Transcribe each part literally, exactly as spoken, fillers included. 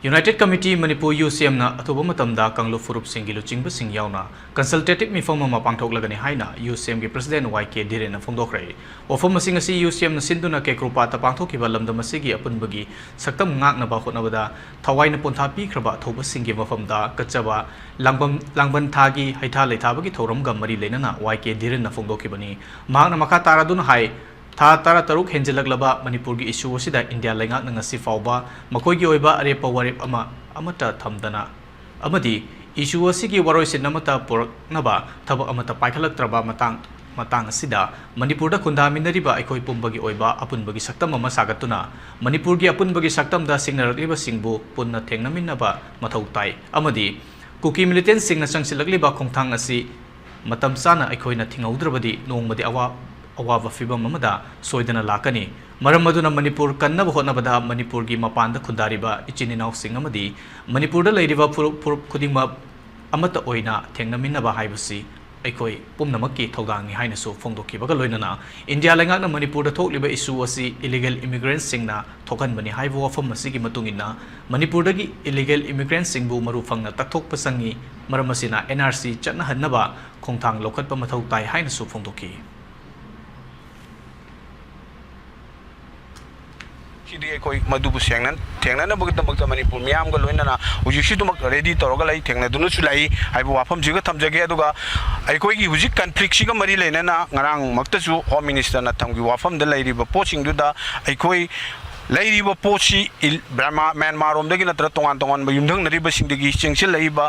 United Committee Manipur, U ꯁꯤ ꯑꯦꯝꯅ ꯑꯊꯨꯕ ꯃꯇꯝꯗ ꯀꯥꯡꯂꯨꯞ ꯐꯨꯔꯨꯞꯁꯤꯡꯒꯤ ꯂꯨꯆꯤꯡꯕꯁꯤꯡ ꯌꯥꯎꯅ consultative ꯃꯤꯐꯝ ꯑꯃ ꯄꯥꯡꯊꯣꯛꯂꯒꯅꯤ ꯍꯥꯏꯅ ꯌꯨ ꯁꯤ ꯑꯦꯝꯒꯤ president ꯋꯥꯏ ꯀꯦ ꯙꯤꯔꯦꯟꯅ ꯐꯣꯡꯗꯣꯛꯈ꯭ꯔꯦ꯫ ꯋꯥꯐꯝꯁꯤꯡ ꯑꯁꯤ ꯌꯨ ꯁꯤ ꯑꯦꯝꯅ ꯁꯤꯟꯗꯨꯅ ꯀꯦꯀ꯭ꯔꯨꯄꯥꯠꯇ ꯄꯥꯡꯊꯣꯛꯈꯤꯕ ꯂꯝꯗꯝ ꯑꯁꯤꯒꯤ ꯑꯄꯨꯟꯕꯒꯤ ꯁꯛꯇꯝ ꯉꯥꯛꯅꯕ ꯍꯣꯠꯅꯕꯗ ꯊꯋꯥꯏꯅ ꯄꯣꯟꯊꯥ ꯄꯤꯈ꯭ꯔꯕ ꯑꯊꯧꯕꯁꯤꯡꯒꯤ ꯃꯐꯝꯗ ꯀꯠꯆꯕ ꯂꯥꯡꯕꯟ, ꯂꯥꯡꯕꯟ ꯊꯥꯒꯤ ꯍꯩꯊꯥ ꯂꯩꯊꯥꯕꯒꯤ ꯊꯧꯔꯝꯒ ꯃꯔꯤ ꯂꯩꯅꯅ ꯋꯥꯏ ꯀꯦ ꯙꯤꯔꯦꯟꯅ ꯐꯣꯡꯗꯣꯛꯈꯤꯕꯅꯤ꯫ ꯃꯍꯥꯛꯅ ꯃꯈꯥ ꯇꯥꯔꯗꯨꯅ ꯍꯥꯏ, ꯊꯥ ꯇꯔꯥꯇꯔꯨꯛ ꯍꯦꯟꯖꯤꯜꯂꯛꯂꯕ ꯃꯅꯤꯄꯨꯔꯒꯤ issue ꯑꯁꯤꯗ ꯏꯟꯗꯤꯌꯥ ꯂꯩꯉꯥꯛꯅ ꯉꯁꯤ ꯐꯥꯎꯕ ꯃꯈꯣꯏꯒꯤ ꯑꯣꯏꯕ ꯑꯔꯦꯞꯄ ꯋꯥꯔꯦꯞ ꯑꯃ ꯑꯃꯠꯇ ꯊꯝꯗꯅ ꯑꯃꯗꯤ issue ꯑꯁꯤꯒꯤ ꯋꯥꯔꯣꯏꯁꯤꯟ ꯑꯃꯠꯇ ꯄꯨꯔꯛꯅꯕ ꯊꯕꯛ ꯑꯃꯠꯇ ꯄꯥꯏꯈꯠꯂꯛꯇ꯭ꯔꯕ ꯃꯇꯥꯡ, ꯃꯇꯥꯡ ꯑꯁꯤꯗ ꯃꯅꯤꯄꯨꯔꯗ ꯈꯨꯟꯗꯥꯃꯤꯟꯅꯔꯤꯕ ꯑꯩꯈꯣꯏ ꯄꯨꯝꯕꯒꯤ ꯑꯣꯏꯕ ꯑꯄꯨꯟꯕꯒꯤ ꯁꯛꯇꯝ ꯑꯃ ꯁꯥꯒꯠꯇꯨꯅ ꯃꯅꯤꯄꯨꯔꯒꯤ ꯑꯄꯨꯟꯕꯒꯤ ꯁꯛꯇꯝꯗ ꯁꯤꯡꯅꯔꯛꯂꯤꯕꯁꯤꯡꯕꯨ ꯄꯨꯟꯅ ꯊꯦꯡꯅꯃꯤꯟꯅꯕ ꯃꯊꯧ ꯇꯥꯏ ꯑꯃꯗꯤ ꯀꯨꯀꯤ militantꯁꯤꯡꯅ ꯆꯪꯁꯤꯜꯂꯛꯂꯤꯕ ꯈꯣꯡꯊꯥꯡ ꯑꯁꯤ ꯃꯇꯝ ꯆꯥꯅ ꯑꯩꯈꯣꯏꯅ ꯊꯤꯡꯍꯧꯗ꯭ꯔꯕꯗꯤ ꯅꯣꯡꯃꯗꯤ ꯑꯋꯥ-, ꯑꯋꯥꯕ ꯐꯤꯚꯝ ꯑꯃꯗ ꯁꯣꯏꯗꯅ ꯂꯥꯛꯀꯅꯤ꯫ ꯃꯔꯝ ꯑꯗꯨꯅ ꯃꯅꯤꯄꯨꯔ ꯀꯟꯅꯕ ꯍꯣꯠꯅꯕꯗ ꯃꯅꯤꯄꯨꯔꯒꯤ ꯃꯄꯥꯟꯗ ꯈꯨꯟꯗꯥꯔꯤꯕ ꯏꯆꯤꯟ ꯏꯅꯥꯎꯁꯤꯡ ꯑꯃꯗꯤ ꯃꯅꯤꯄꯨꯔꯗ ꯂꯩꯔꯤꯕ ꯐꯨꯔꯨꯞ, ꯐꯨꯔꯨꯞ ꯈꯨꯗꯤꯡꯃꯛ ꯑꯃꯠꯇ ꯑꯣꯏꯅ ꯊꯦꯡꯅꯃꯤꯟꯅꯕ ꯍꯥꯏꯕꯁꯤ ꯑꯩꯈꯣꯏ ꯄꯨꯝꯅꯃꯛꯀꯤ ꯊꯧꯗꯥꯡꯅꯤ ꯍꯥꯏꯅꯁꯨ ꯐꯣꯡꯗꯣꯛꯈꯤꯕꯒ ꯂꯣꯏꯅꯅ ꯏꯟꯗꯤꯌꯥ ꯂꯩꯉꯥꯛꯅ ꯃꯅꯤꯄꯨꯔꯗ ꯊꯣꯛꯂꯤꯕ issue ꯑꯁꯤ illegal immigrantꯁꯤꯡꯅ ꯊꯣꯛꯍꯟꯕꯅꯤ ꯍꯥꯏꯕ ꯋꯥꯐꯝ ꯑꯁꯤꯒꯤ ꯃꯇꯨꯡ ꯏꯟꯅ ꯃꯅꯤꯄꯨꯔꯗꯒꯤ illegal immigrantꯁꯤꯡꯕꯨ ꯃꯔꯨ ꯐꯪꯅ ꯇꯛꯊꯣꯛꯄ ꯆꯪꯏ꯫ ꯃꯔꯝ ꯑꯁꯤꯅ N R C ꯆꯠꯅꯍꯟꯅꯕ ꯈꯣꯡꯊꯥꯡ ꯂꯧꯈꯠꯄ ꯃꯊꯧ ꯇꯥꯏ ꯍꯥꯏꯅꯁꯨ ꯐꯣꯡꯗꯣꯛꯈꯤ꯫ ꯁꯤꯗꯤ ꯑꯩꯈꯣꯏ ꯃꯗꯨꯕꯨ ꯁꯦꯡꯅ ꯊꯦꯡꯅꯅꯕꯒꯤꯗꯃꯛꯇ ꯃꯅꯤꯄꯨꯔ ꯃꯤꯌꯥꯝꯒ ꯂꯣꯏꯅꯅ ꯍꯧꯖꯤꯛꯁꯨ ꯑꯗꯨꯃꯛ ready ꯇꯧꯔꯒ ꯂꯩ, ꯊꯦꯡꯅꯗꯨꯅꯁꯨ ꯂꯥꯛꯏ ꯍꯥꯏꯕ ꯋꯥꯐꯝꯁꯤꯒ ꯊꯝꯖꯒꯦ꯫ ꯑꯗꯨꯒ ꯑꯩꯈꯣꯏꯒꯤ ꯍꯧꯖꯤꯛ conflictꯁꯤꯒ ꯃꯔꯤ ꯂꯩꯅꯅ ꯉꯔꯥꯡꯃꯛꯇꯁꯨ Home Ministerꯅ ꯊꯝꯈꯤꯕ ꯋꯥꯐꯝꯗ ꯂꯩꯔꯤꯕ ꯄꯣꯠꯁꯤꯡꯗꯨꯗ ꯑꯩꯈꯣꯏ ꯂꯩꯔꯤꯕ ꯄꯣꯠꯁꯤ ꯏꯜ-, ꯕꯔꯃꯥ, ꯃ꯭ꯌꯥꯟꯃꯥꯔꯔꯣꯝꯗꯒꯤ ꯅꯠꯇ꯭ꯔꯒ ꯇꯣꯉꯥꯟ ꯇꯣꯉꯥꯟꯕ ꯌꯨꯝꯊꯪꯅꯔꯤꯕꯁꯤꯡꯗꯒꯤ ꯆꯦꯟꯁꯤꯜꯂꯛꯏꯕ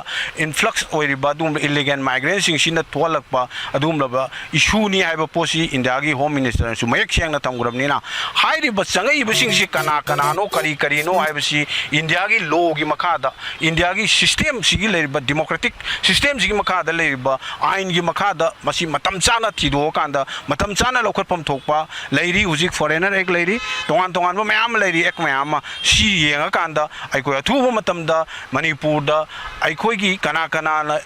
influx ꯑꯣꯏꯔꯤꯕ ꯑꯗꯨꯒꯨꯝꯕ illegal migrantꯁꯤꯡꯁꯤꯅ ꯊꯣꯛꯍꯜꯂꯛꯄ ꯑꯗꯨꯒꯨꯝꯂꯕ issueꯅꯤ ꯍꯥꯏꯕ ꯄꯣꯠꯁꯤ ꯏꯟꯗꯤꯌꯥꯒꯤ Home Ministerꯅꯁꯨ ꯃꯌꯦꯛ ꯁꯦꯡꯅ ꯊꯝꯈ꯭ꯔꯕꯅꯤꯅ, ꯍꯥꯏꯔꯤꯕ ꯆꯪꯉꯛꯏꯕꯁꯤꯡꯁꯤ ꯀꯅꯥ ꯀꯅꯥꯅꯣ, ꯀꯔꯤ ꯀꯔꯤꯅꯣ ꯍꯥꯏꯕꯁꯤ ꯏꯟꯗꯤꯌꯥꯒꯤ lawꯒꯤ ꯃꯈꯥꯗ, ꯏꯟꯗꯤꯌꯥꯒꯤ systemꯁꯤꯒꯤ ꯂꯩꯔꯤꯕ democratic systemꯁꯤꯒꯤ ꯃꯈꯥꯗ ꯂꯩꯔꯤꯕ ꯑꯥꯏꯟꯒꯤ ꯃꯈꯥꯗ ꯃꯁꯤ ꯃꯇꯝ ꯆꯥꯅ ꯊꯤꯗꯣꯛꯑꯀꯥꯟꯗ ꯃꯇꯝ ꯆꯥꯅ ꯂꯧꯈꯠꯐꯝ ꯊꯣꯛꯄ ꯂꯩꯔꯤ꯫ ꯍꯧꯖꯤꯛ Foreigner Act ꯂꯩꯔꯤ, ꯇꯣꯉꯥꯟ ꯇꯣꯉꯥꯟꯕ ꯃꯌꯥꯝ ꯑꯃ ꯂꯩꯔꯤ, act ꯃꯌꯥꯝ ꯑꯃ꯫ ꯁꯤ ꯌꯦꯡꯉꯀꯥꯟꯗ ꯑꯩꯈꯣꯏ ꯑꯊꯨꯕ ꯃꯇꯝꯗ ꯃꯅꯤꯄꯨꯔꯗ ꯑꯩꯈꯣꯏꯒꯤ ꯀꯅꯥ ꯀꯅꯥꯅ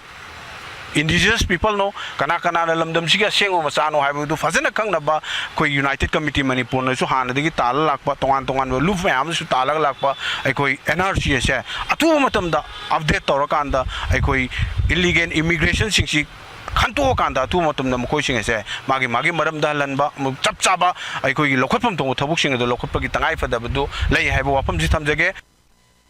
indigenous peopleꯅꯣ, ꯀꯅꯥ ꯀꯅꯥꯅ ꯂꯝꯗꯝꯁꯤꯒꯤ ꯑꯁꯦꯡꯕ ꯃꯆꯥꯅꯣ ꯍꯥꯏꯕꯗꯨ ꯐꯖꯅ ꯈꯪꯅꯕ ꯑꯩꯈꯣꯏ United Committee ꯃꯅꯤꯄꯨꯔꯅꯁꯨ ꯍꯥꯟꯅꯗꯒꯤ ꯇꯥꯜꯂ ꯂꯥꯛꯄ, ꯇꯣꯉꯥꯟ ꯇꯣꯉꯥꯟꯕ ꯂꯨꯞ ꯃꯌꯥꯝ ꯑꯃꯁꯨ ꯇꯥꯜꯂꯒ ꯂꯥꯛꯄ ꯑꯩꯈꯣꯏ N R C ꯑꯁꯦ ꯑꯊꯨꯕ ꯃꯇꯝꯗ update ꯇꯧꯔꯀꯥꯟꯗ ꯑꯩꯈꯣꯏ illegal immigrationꯁꯤꯡꯁꯤ ꯈꯟꯇꯣꯛꯑꯀꯥꯟꯗ ꯑꯊꯨꯕ ꯃꯇꯝꯗ ꯃꯈꯣꯏꯁꯤꯡ ꯑꯁꯦ ꯃꯥꯒꯤ ꯃꯥꯒꯤ ꯃꯔꯝꯗ ꯍꯜꯍꯟꯕ, ꯑꯃꯨꯛ ꯆꯞ ꯆꯥꯕ ꯑꯩꯈꯣꯏꯒꯤ ꯂꯧꯈꯠꯐꯝ ꯊꯣꯛꯄ ꯊꯕꯛꯁꯤꯡ ꯑꯗꯨ ꯂꯧꯈꯠꯄꯒꯤ ꯇꯉꯥꯏ ꯐꯗꯕꯗꯨ ꯂꯩ ꯍꯥꯏꯕ ꯋꯥꯐꯝꯁꯤ ꯊꯝꯖꯒꯦ꯫